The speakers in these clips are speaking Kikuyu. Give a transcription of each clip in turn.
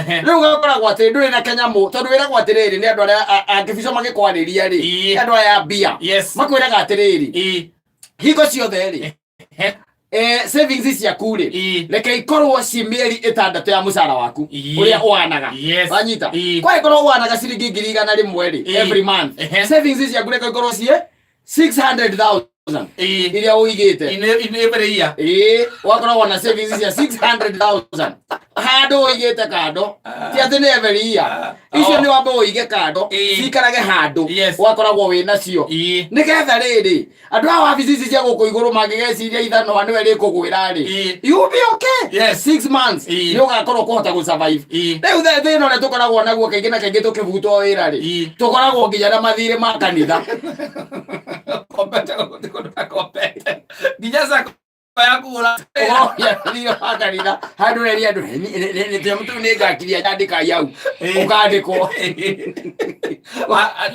Rĩu gakoragwo atĩ ndũrĩ na kanyamũ, tondũ wĩragwo atĩrĩrĩ nĩ andũ arĩa angĩbico magĩkwarĩria rĩ, nĩ andũ aya mbia. Makwĩraga atĩrĩrĩ, hingo ciothe rĩ, savings ciaku rĩ, reke ikorwo ci mĩeri 6 ya mũcara waku ũrĩa ũwanaga. Wanyita? Kwagĩkorwo ũwanaga ciringi 100,000 rĩ, every month, savings ciaku reke ikorwo ciĩ 600,000 iria ũigĩte. In every year. Ĩĩ, ũgakoragwo na savings cia 600,000 handũ ũigĩte kando, ti atĩ nĩ every year. Icio nĩ wambe ũige kando, ciikarage handũ, ũgakoragwo wĩ nacio, nĩgetha rĩrĩ andũ a wabici ici cia gũkũ igũrũ mangĩgeciria ithanwa nĩwe rĩkũgwĩra rĩ, you be okay. 6 months nĩ ũgakorwo kũhota gũ survive. Rĩu thĩna ũrĩa tũkoragwo naguo kaingĩ na kaingĩ tũkĩbutwo wĩra rĩ, tũkoragwo nginya na mathirĩ ma kanitha. Kompete gũtirĩ kũndũ gakombete. Nginya sacco ya kũgũra. Ũkoragwo wa kanitha handũ reria andũ nĩtũ nĩ ngakiria nyandĩka yau ũkandĩkwo.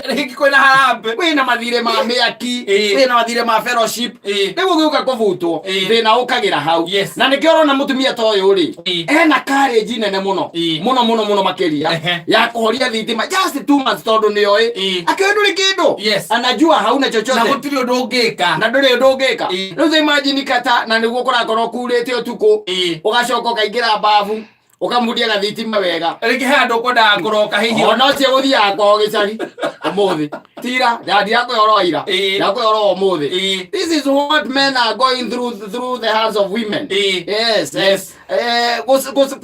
Rĩngĩ kwĩna harambee. Kwĩna mathirĩ ma mĩaki, kwĩna mathirĩ ma fellowship. Rĩu ũgĩũka kũbutwo, thĩna ũkagĩra hau. Na nĩkĩo ũrona mũtumia ta ũyũ rĩ, ena courage nene mũno mũno mũno mũno makĩria ya kũhoria thitima just 2 months, tondũ nĩoĩ akĩoĩ ndũrĩ kĩndũ, anajua hauna Na chochote. Gũtirĩ ũndũ ũngĩka. Na ndũrĩ ũndũ ũngĩka. Rĩu ta imagine kata na nĩguo kũrakorwo kurĩte ũtukũ, ũgacoka ũkaingĩra babu, ũkamundia gathitima wega. Rĩngĩ he andũ ũkwendaga kũroka hihi. Ona ũcio gũthiaga kwao gĩcagi ũmũthĩ tira ndakũhe ũhoro wa ira, ndakũhe ũhoro wa ũmũthĩ. This is what men are going through the hands of women. Yes.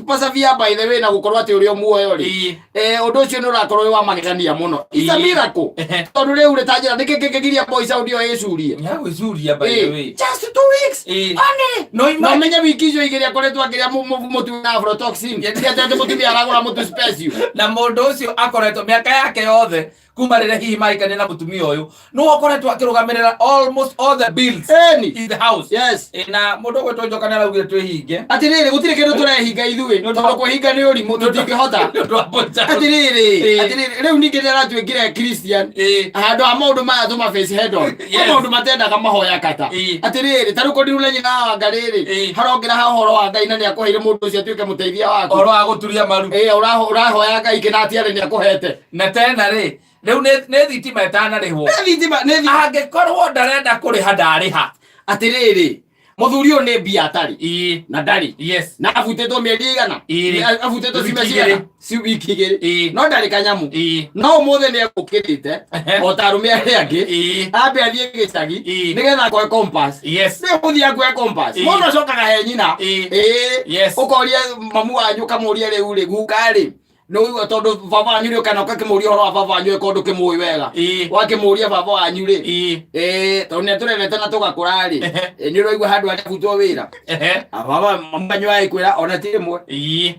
Persevere, by the way, na gũkorwo atĩ ũrĩ o muoyo rĩ, ũndũ ũcio nĩ ũrakorwo wĩ wa magegania mũno. It's a miracle, tondũ rĩu rĩ, ta njĩra nĩkĩ kĩngĩgiria boy sound ĩyo ĩcurie? Nĩagwĩcuria, by the way. Just 2 weeks only. No No imagine. menye wiki icio 2 akoretwo akĩrĩa mũtu na aflatoxin. Ti atĩ atĩ mũtumia aragũra mũtu special. Na mũndũ ũcio akoretwo mĩaka yake yothe kuma rĩrĩa hihi mahikania na mũtumia ũyũ nĩwe ũkoretwo akĩrũgamĩrĩra almost all the bills in the house. Na mũndũ ũgwĩtwo Njoka nĩ araugire twĩhinge. Atĩrĩrĩ, gũtirĩ kĩndũ tũrehinga ithuĩ, tondũ kwĩhinga nĩ ũrimũ, tũtingĩhota. Nĩ ũndũ wa mũnjaro. Atĩrĩrĩ, atĩrĩrĩ, rĩu ningĩ nĩ aratuĩkire Christian handũ ha maũndũ maya tũma face head on. Kwĩ maũndũ matendaga mahoya kata. Atĩrĩrĩ, ta rĩu kũndirũ na nyina wa Ngai rĩrĩ, harongera ha ũhoro wa Ngai na nĩ akũheire mũndũ ũcio atuĩke mũteithia waku. Ũhoro wa gũturia maru. Ĩĩ, ũrahoya Ngai kĩnati arĩ nĩ akũhete. Na tena rĩ, rĩu nĩ thitima ĩtanarĩhwo. Nĩ thitima, nĩ thitima. Angĩkorwo ndarenda kũrĩha, ndarĩha. Atĩrĩrĩ, mũthuri ũyũ nĩ mbia atarĩ na ndarĩ na abutĩtwo mĩeri igana. Abutĩtwo Wiki ciumia 2. cigana? Wiki 2. No ndarĩ kanyamũ. No ũmũthĩ nĩ egũkĩrĩte o ta arũme arĩa angĩ, ambe athiĩ gĩcagi nĩgetha akoe compass. Nĩ gũthiĩ akuoe compass. Mũndũ acokaga he nyina. Ũkoria mamu wanyu, ũkamũria, rĩu rĩ, guka rĩ, nĩ ũigua tondũ baba wanyu rĩ, kana ũgakĩmũria ũhoro wa baba wanyu ĩkorwo ndũkĩmũĩ wega. Wakĩmũria baba wanyu rĩ, tondũ nĩ atũrerete na tũgakũra rĩ, nĩ ũraigua handũ harĩa abutwo wĩra. Ah, baba mamu wanyu agĩkwĩra ona ti rĩmwe,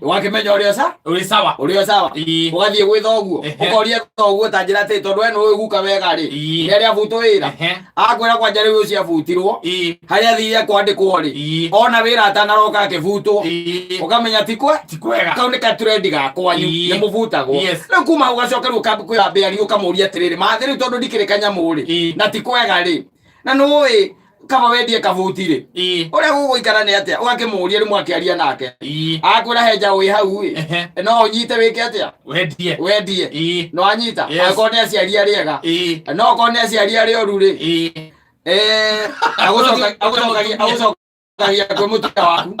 wakĩmenya ũrĩa ca Ũrĩ sawa. Ũrĩa sawa. Ũgathiĩ gwĩ thoguo, ũkoria thoguo, ta njĩra atĩ tondũ we nĩ ũĩ guka wega rĩ, nĩ arĩa abutwo wĩra. Akwĩra kwanja rĩu ũcio abutirwo harĩa athire kwandĩkwo rĩ, ona wĩra atanaroka akĩbutwo. Ũkamenya ti kwe Ti kwega. Kau nĩ katrendi ga kwanyu. Nĩ mũbutagwo. Rĩu kuma hau ũgacoka rĩu ũkambia kwĩra ũkamũria atĩrĩrĩ, mathĩ rĩu tondũ ndikĩrĩ kanyamũ rĩ, na ti kwega rĩ, na nũĩ kaba wendie kabuti rĩ, ũrĩa gũgũikara nĩ atĩa? Ũgakĩmũria rĩu, mwakĩaria nake, akwĩra he njaũ ĩ hau ĩ, no ũnyite wĩke atĩa? Wendie. Wendie. No anyita. Yes. Angĩkorwo nĩ aciari arĩa ega, no okorwo nĩ aciari arĩa oru rĩ, agũcokagia kwĩ mũtumia waku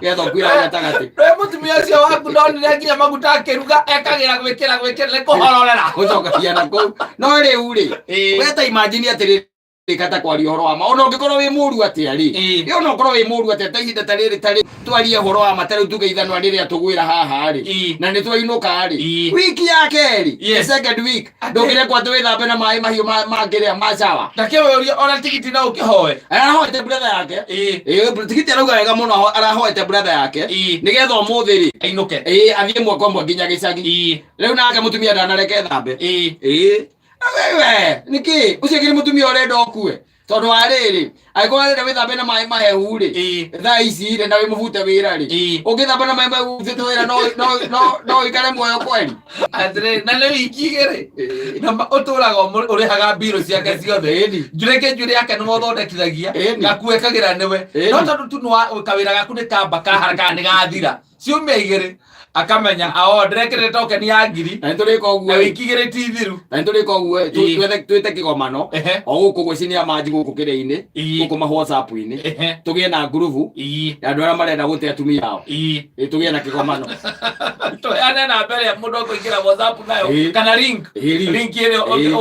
getha ũkuĩra gatagatĩ. We mũtumia ũcio waku ndonire nginya maguta akĩruga ekagĩra gwĩkĩra nĩ kũhororera. Gũcokagia na kũu. No rĩu rĩ, we ta imagine atĩrĩrĩ, kata kwaria ũhoro wa ma, ona ũngĩkorwo wĩ mũru atĩa rĩ, ona ũkorwo wĩ mũru atĩa, ta ihinda ta rĩrĩ, ta rĩ twarie ũhoro wa ma, ta rĩu tuge ithanwa rĩrĩa tũgwĩra haha rĩ, na nĩ twainũka rĩ, wiki ya kerĩ, the second week, ndũngĩrekwo atĩ wĩthambe na maĩ mahiũ mangĩrĩa ma shower. Ndakĩũria ona tigiti no ũkĩhoe. Arahoete brother yake. Tigiti arauga wega mũno, arahoete brother yake nĩgetha ũmũthĩ rĩ, ainũke. Athiĩ mwaka ũmwe nginya gĩcagi. Rĩu nake mũtumia ndanareke thambe. Wewe nĩkĩ ũcio kĩrĩ mũtumia ũrenda ũkue, tondũ wa rĩrĩ, angĩkorwo arenda wĩthambe na maĩ mahehu rĩ, thaa ici rĩ, na wĩ mũbute wĩra rĩ, ũngĩthamba na maĩ mahehu ũbutĩte wĩra, no ũikare muoyo kweri? Atĩrĩrĩ, na nĩ wiki 2 na ũtũraga ũrĩhaga mbirũ ciake ciothe. Njuĩrĩ njuĩrĩ yake nĩwe ũthondekithagia. Gakuo ekagĩra nĩwe. No tondũ tu nĩ kawĩra gaku nĩ kamba kahara kana nĩ gathira ciumia 2. Akamenya ao ndĩrekĩrĩte token ya ngiri Na nĩtũrĩka na ũguo ĩ. wiki igĩrĩ ti thiru. Na nĩtũrĩka ũguo ĩ, twĩte kĩgomano o gũkũ ũguo cinia manji gũkũ kĩrĩa-inĩ, gũkũ ma WhatsApp-inĩ, tũgĩe na ngurubu ya andũ arĩa marenda gũte atumia ao. Ĩ, tũgĩe na kĩgomano. Tũheane namba ĩrĩa mũndũ ekũingĩra WhatsApp nayo kana link. Ĩ, link. Link ĩrĩa ũthiĩ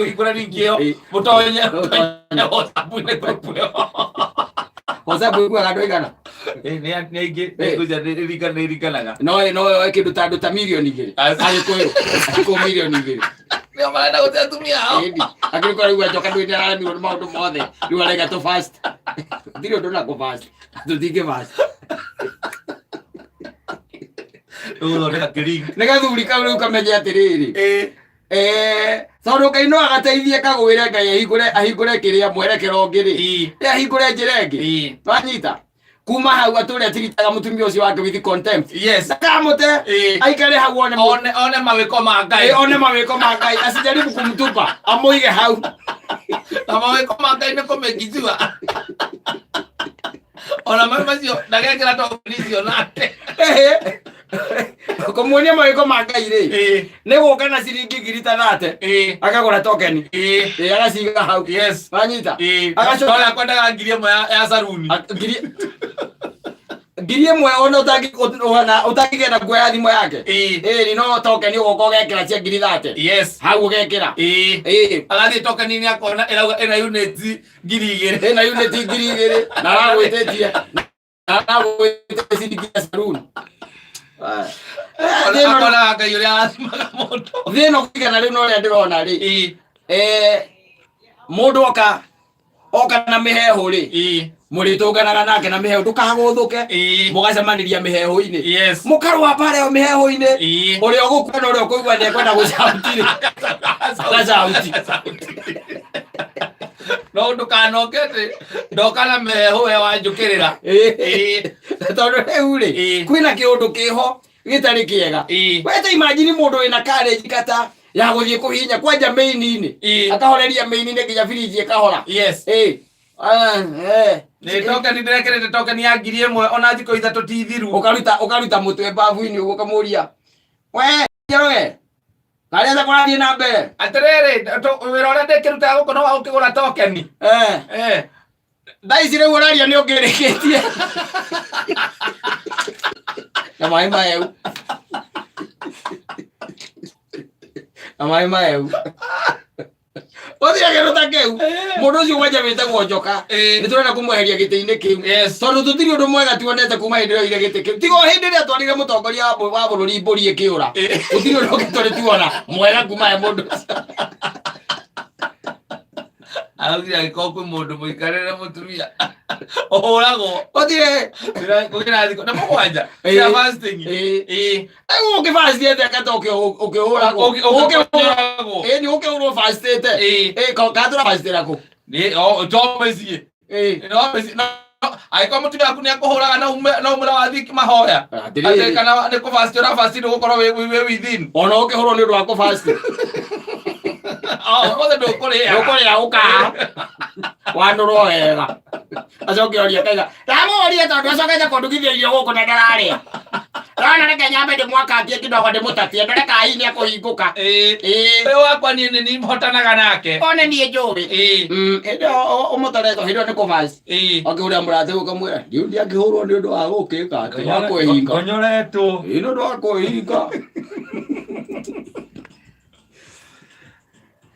ũhingũre link ĩyo, mũtonye WhatsApp-inĩ group ĩyo. WhatsApp ĩkuaga andũ aigana? Ĩ, nĩ aingĩ, nĩ ĩringanaga. No yoe kĩndũ ta andũ ta 2 mirioni. Agĩkũyũ, Agĩkũyũ 2 mirioni. Nĩo marenda gũte atumia ao. Ĩni akĩrĩ kũraigua njoka ndũĩ nĩararemirwo nĩ maũndũ mothe, rĩu araiga tũ fast, gũtirĩ ũndũ na kũ fast, tũtingĩ fast. Tũgũthondeka kĩlink. Nĩ gathuri kau rĩu kamenye atĩrĩrĩ, tondũ Ngai no agateithie kagwĩre Ngai ahingũre kĩrĩa mwerekero ũngĩ rĩ, ĩ ahingũre njĩra ĩngĩ. Wanyita kuma hau atũre atiritaga mũtumia ũcio wake with contempt. Ndakamũte. Aikare hau one One mawĩko ma Ngai. One mawĩko ma Ngai, asijaribu kumtupa, amũige hau. Na mawĩko ma Ngai nĩ kũmĩkicua ona mai macio ndagekĩra token icio nake. Kũmuonia mawĩko ma Ngai rĩ, nĩ gũka na ciringi 30,000, akagũra token, agaciga hau. Wanyita? Agacoka Agacoka kwendaga 1000 ya saruni. 1000 ona ũtangĩgenda kuoya thimũ yake. Ĩĩ, no token ũgoka ũgekĩra cia 30,000. Hau ũgekĩra. Agathiĩ token-inĩ akona ĩrauga ĩna units 2000. Ĩna unit 2000 na aragwĩtĩtie na aragwĩtĩtie ciringi ya saruni. Akonaga Ngai ũrĩa arathimaga mũndũ. Thĩna kũigana rĩu na ũrĩa ndĩrona rĩ, mũndũ oka na mĩheehũ rĩ, mũrĩtũnganaga nake na mĩheehũ, ndũkagũthũke. Mũgacemanĩria mĩheehũ-inĩ. Mũkarũa mbara ĩyo mĩheehũ-inĩ. Ũrĩa ũgũkua na ũrĩa ũkũigua nĩekwenda gũcauti rĩ, agacauti. No ndũkanoke atĩ ndoka na mĩheehũ we wanjũkĩrĩra. Tondũ rĩu rĩ, kwĩna kĩũndũ kĩho gĩtarĩ kĩega. We ta imagine mũndũ wĩna courage kata ya gũthiĩ kũhihinya kwanja main-inĩ, akahoreria main-inĩ nginya birinji ĩkahora. Ah, eh. Nĩ token ndĩrekĩrĩte token ya 1000 ona thikũ 3 ti thiru. Ũkaruta mũtwe babu-inĩ ũguo ũkamũria, we Njoroge, karĩa ta kũrathiĩ na mbere? Atĩrĩrĩ, wĩra ũrĩa ndĩkĩrutaga gũkũ no wa gũkĩgũra token. Thaa ici rĩu ũraria nĩ ũngĩrĩkĩtie na maĩ mahehu, na maĩ mahehu gũtirĩ kĩndũ ta kĩu. Mũndũ ũcio kwanja wĩtagwo Njoka, nĩ tũrenda kũmweheria gĩtĩ-inĩ kĩu, tondũ tũtirĩ ũndũ mwega tuonete kuma hĩndĩ ĩrĩa oire gĩtĩ kĩu, tiga o hĩndĩ ĩrĩa atwarire mũtongoria wa bũrũri mbũri ĩkĩũra. Gũtirĩ ũndũ ũngĩ tũrĩ tuona mwega kuma he mũndũ ũcio. Araugire angĩkorwo kwĩ mũndũ mũikarĩre mũtumia ũhũragwo gũtirĩ gũkĩra thikũ na 7 cia fasting. Rĩu ũngĩbacĩte atĩa ũkĩhũragwo? Ũkĩhũragwo. Ĩĩ, nĩ ũkĩhũrwo bacĩte. Ĩĩ, kana tũrabacĩtĩra kũ? Nĩ to mĩciĩ. No mĩciĩ. Angĩkorwo mũtumia waku nĩ akũhũraga na umĩra wathiĩ mahoya. Atĩrĩrĩ. Atĩ kana nĩ kũfast ũrafast nĩ gũkorwo wĩ within. Ona ũkĩhũrwo nĩ ũndũ wa kũfast. O ũmũthĩ ndũkũrĩa. Ndũkũrĩa, ũkaa wanũrwo wega, acoke orie akaiga ndamũrie tondũ acokete kũndugithia irio gũkũ na ndararĩa. Ndona reke nyambe ndĩmwakangie kidogo, ndĩmũtatie, ndore kana hihi nĩekũhingũka. Ũyũ wakwa niĩ nĩ niĩ hotanaga nake. One niĩ njũĩ. Hĩndĩ ĩyo ũmũtoretwo, hĩndĩ ĩyo nĩ kũfast. Akĩhũrĩra mũrata ũkamwĩra ndiũ ndiangĩhũrwo nĩ ũndũ wa gũkĩka atĩ wa kwĩhinga. Ngonyoretwo. Ĩĩ, nĩ ũndũ wa kwĩhinga.